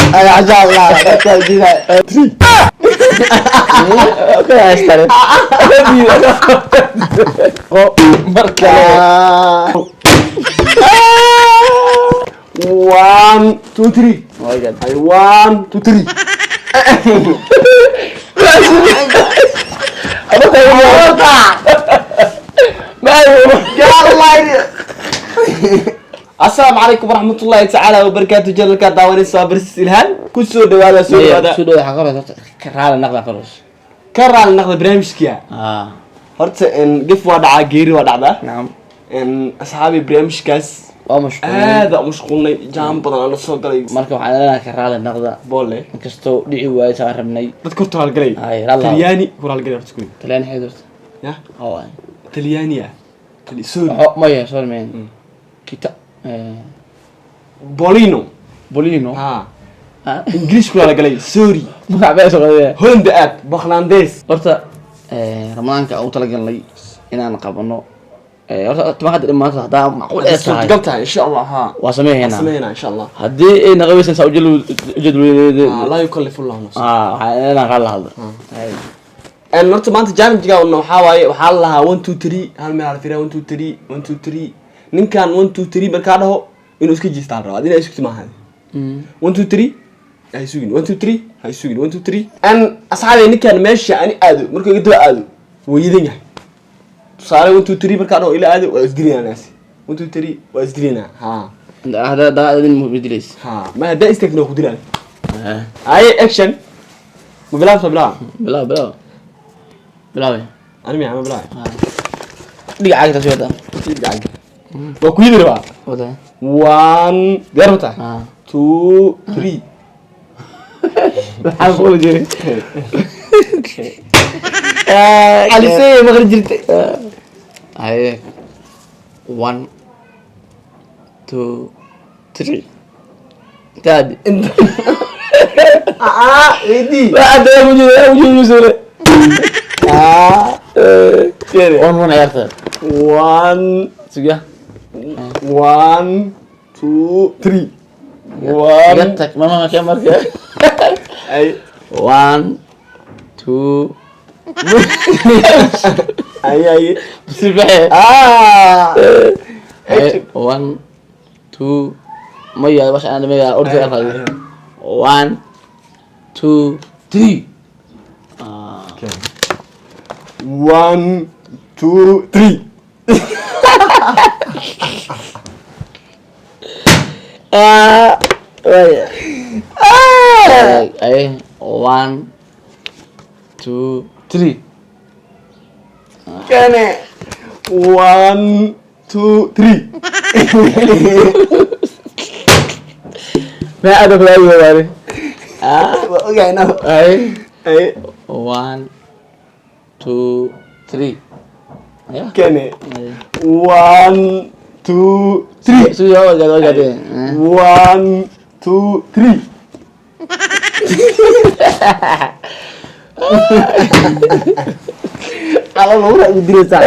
Ay, Allah, dadka diiday. Three. Okay, I started. Mar kale. One, two, three. Oh my God. Ay, one, two, three. Asalaamu calaykum waraxmatullaahi tacaala wabarakaatu. Janalka daawanaysa Barsis Ilhaan, ku soo dhawaada, soo dhawaada. Soo dhawaada, waxaa ka horeysa ka raali naqda qaros. Ka raali naqda barnaamijkiya. Horta gef waa dhacaa, geeri waa dhacdaa. Nacam. Asxaabi, barnaamijkaas waa mashquul. Aada u mashquulnay, jaam badan aan la soo galay. Marka waxaan leenahay ka raali naqda. Boole. Inkastoo dhici waayay saan rabnay. Dadka horta raalgalay. Ay, raali. Talyaani ku raalgalay horta kuwi. Talyaani xeyd horta. Ya. Oo. Talyaani ah. Sorry. Maya, sorry man. Kita Bolino. Bolino. Ha. Ah. English ku raalgalay, sorry. Magac baa soo qadaya. Holland aad Bangladesh. Horta Ramadaanka ugu talagalnay inaan qabano, horta toban hadda dhamaanta haddaa macquul ee tahay. Suurtagal tahay, insha Allah, ha. Waa sameeynaa. Sameynaa, insha Allah. Haddii ay naqabaysan saa ujeedweyneed. Ah, laa yukallifu Allahu nafsan. Waxaan inaan raali lahadlo. Horta maanta challenge-ga waxaa waaye, waxaa la lahaa one, two, three, hal meel ala fiiriyaa, one, two, three, one, two, three. Ninkan one, two, three markaa dhaho inuu iska jiistaa la rabaa, adina isugti maaha. One, two, three, ha isugin. One, two, three, ha isugin. One, two, three. Asxaabay, ninkan meesha ani aado markuu iga daba aado wuu yidan yahay. Tusaale, one, two, three markaa dhaho ila aado, waa isdilinaa naasi. One, two, three, waa isdilinaa, ha. Hadda daa adin mudilays. Ha, ma haddaa istaagna waa ku dilaan. Aye, action. Ma bilaab, soo bilaab. Bilaw, bilaw, bilaw. Ani miya ma bilaab? Dhiga caagta soo wada. Waa ku yidi rabaa. Wada. One, diyaar ma tahay? Ah. Two, three. Maxaa qoli jiray? Alisay maqli jirtay. Haye, one, two, three, taadi. Ah, weydii. Waxaa ujeeda ujeeda. Ah, One one ciyaarta. One. Suga. One, two, three. Iga One. Tag mama ka marka. Ay. One, two. Ay, ay. Sifaxe. Ah. Haye, one, two, maya basha aan maya ordi afar. One, two, three. Ah. One, two, three. Ah, waya. Ay, one, two, three. Kane. One, two, three. Ma aad kula waare. Ah. Waa ogahay na. Ay. Ay. One, two, three. Ya. Kene. One, two, three. Sudah, ogaade, ogaade. One, two, three. Ala lagu raaci diraysaa.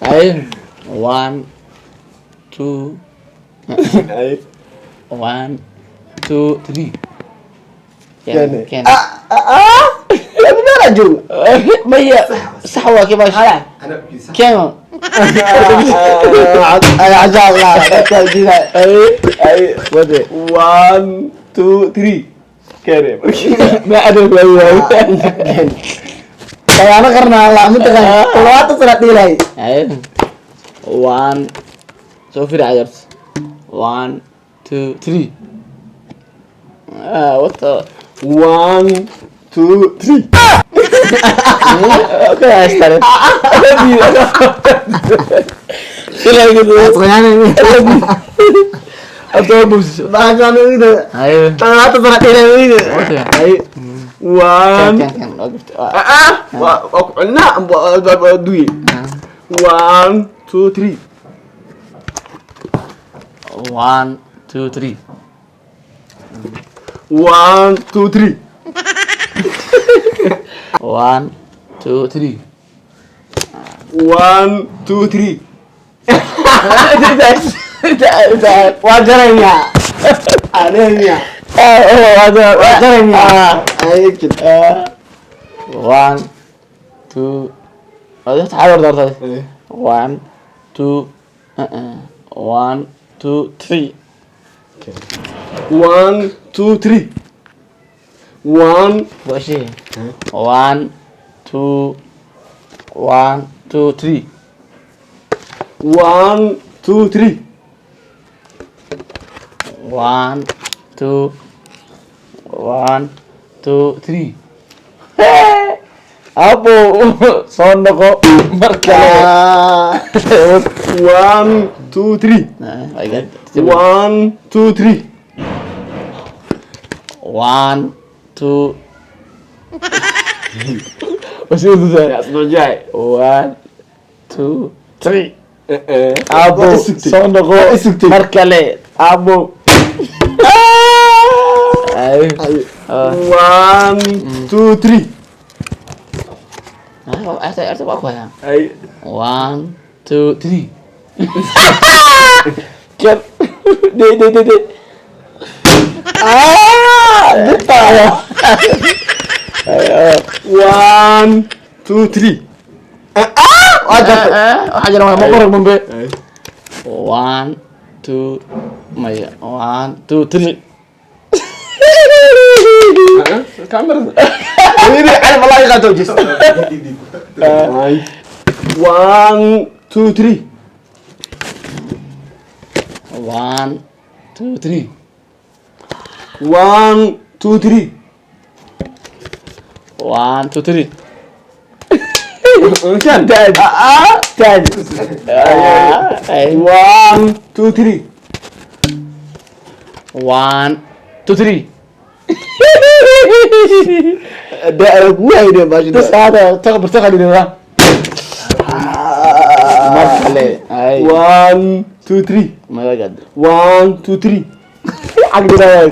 Ay, one, two. Ay. One, two, three. Kene. Kene. Ah, laba meel aa joogo. Maya, sax waa kii baa. Kene. Ay, Allah, dadka diiday. Ay. Wade. One, two, three. Kene. Ma aad kula waare. Dagaano qarnaa la mataqaan 70 sano dhiilay. Ay, one, soo firi cayarta. One, two, three. Ah, what the? One, two, three. Okay, I started. Haye. 70 sano dhiilay. Ay. One. Kan kan waa gubtay. Ah, waa ku celinaa, waa duye. One, two, three. One, two, three. One, two, three. One, two, three. One, two, three. Waa jaraya aniga. Ay, jid. One, two. Horta, one, two, one, two, three. One, two, three, one. Washi. One, two, one, two, three. One, two, three. One, two, one, two, three. Abo, soo noqo mar kale. One, two, three. One, two, three. One, two. One, two, three. Abo, soo noqo mar kale. Abo. Ay. One, two, three. Arta waa ku hayaa. Ay. One, two, three. Jab. De, de, de, de. Ah, birta. One, two, three. Waxaa jira ma qorag mumbe. One, two, maya. One, two, three. Kamerada. Wili, cali wallahi qaato jis. Ay. One, two, three. One, two, three. One, two, three. One, two, three. Kan. Dad. Dad. One, two, three. One, two, three. Da ku hayne baasha. Bas hada taqbir taqalina. Mar kale. Ay. One, two, three. Ma gad. One, two, three. Cagdiraay.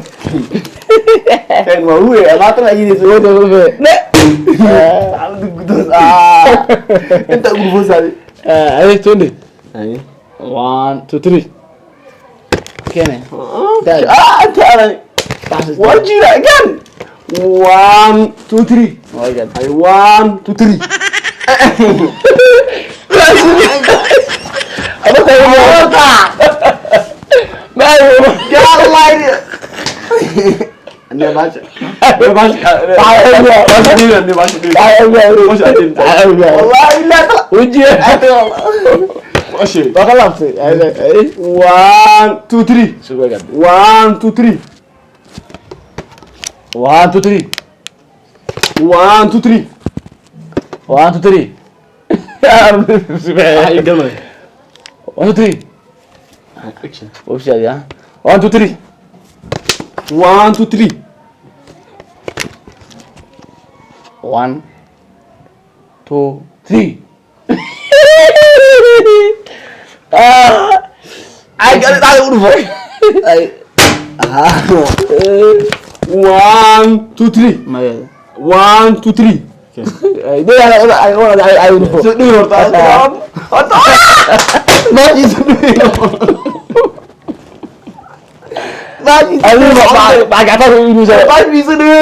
Kan waa huwe, maanta ma ayidayso. Wada wada. Ne. Gudoos. Ah. Inta ugu foosaday. Ay, tunde. Ay. One, two, three. Kene. Dad. Ah, inta ana. Waa jira kan. One, two, three. Ma gad. Ay, one, two, three. Ma Yalla. Ne baasha. Wallahi la tala. Wajiga. Waa ka laabtay. Ay. One, two, three. Suga gad. One, two, three. One, two, three. One, two, three. One, two, three. Ay, galmay. One, two, three. Wabshaadi, ah. One, two, three. One, two, three. One, two, three. Ah. Ay, gali dhacday u dhufo. Ay. Ah. One, two, three. Maya. One, two, three. Ay, de ay ay ay ay u dhufo. Soo dhiwi horta. Horta. Baasha soo dhiwi. Baasha. Adiga ma gacanta ku iibinaysaa. Baasha soo dhiwi.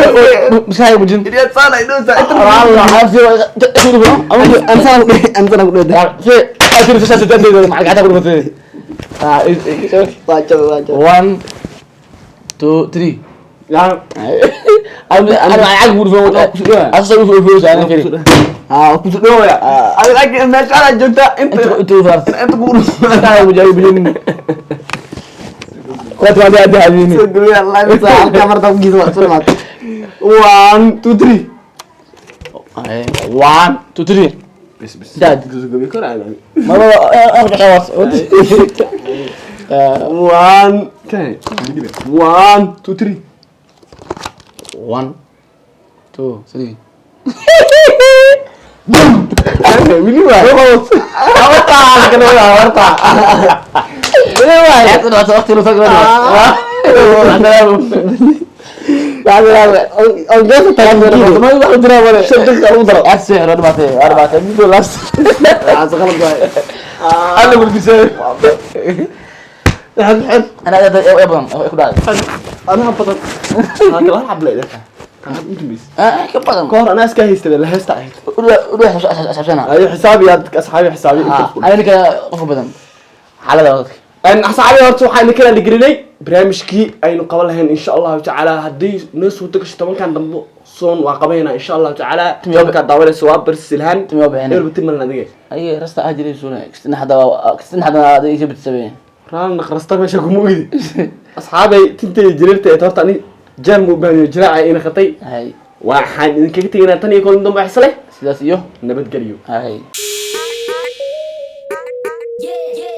Maskaxda gujin. Idiot sana idoo sa. Allah, xabsi u dhufo. Ama Ansana ku dhihi, ansana ku dhihi. si ay tiri sa sa ma gacanta ku dhufatay. Ah, Waa jabay, waa jabay. One, two, three. Ya. Ana cag ku dhufo. Asa u dhufo ana kiri. Ah, ku soo dhawaya. Adiga laakiin meesha aad joogtaa inta Inta inta u faras. inta ku dhufo. Inta u jawaabin. Waad waad aad hadini. Soo dhaweey, Allah inta halka marta ku giis waa soo dhamaatay. One, two, three. One, two, three. Bas bas. Dad. Ma arbac xawaas. One, okay. One, two, three. One, two, three. Wili waay. Horta, kana horta. Wili waay. Waqti lu soo Anaa badan. Haa, kala hal xab leedahay. Tan hadda u dambaysa. Ah, ka badan. Ka hor anaa iska haystay, la heesta ahayd. Udhax xisaabsana. Ayo xisaabiya dadka, asxaabi xisaabiya inta isku Ana ninka qofka badan xaalada dadka. Asxaabi, horta waxaan idin kala dhigelinay barnaamijkii aynu qaban lahayn, insha Allahu tacaala. Haddii noo suurto gasho 10-kan dambe soon waa qabanayna, insha Allahu tacaala. 10-kaa daawanaysa waa barsilhaan. Timi waa bixinay. Elba timalin adiga. Ay rasta ah jiray suuna kistina hada, kistina hada ada isha bitsabe. Raalna qarasta meesha kuma ogdi. Asxaabay, tintayda jirirta ee horta ani jaan mu baahniyo jiraaca ina khatay. Hay. Waxaan idinkaga tegaynaa tan iyo kulin dambe xiso leh. Sidaas iyo nabadgelyo. Hay. Yeah.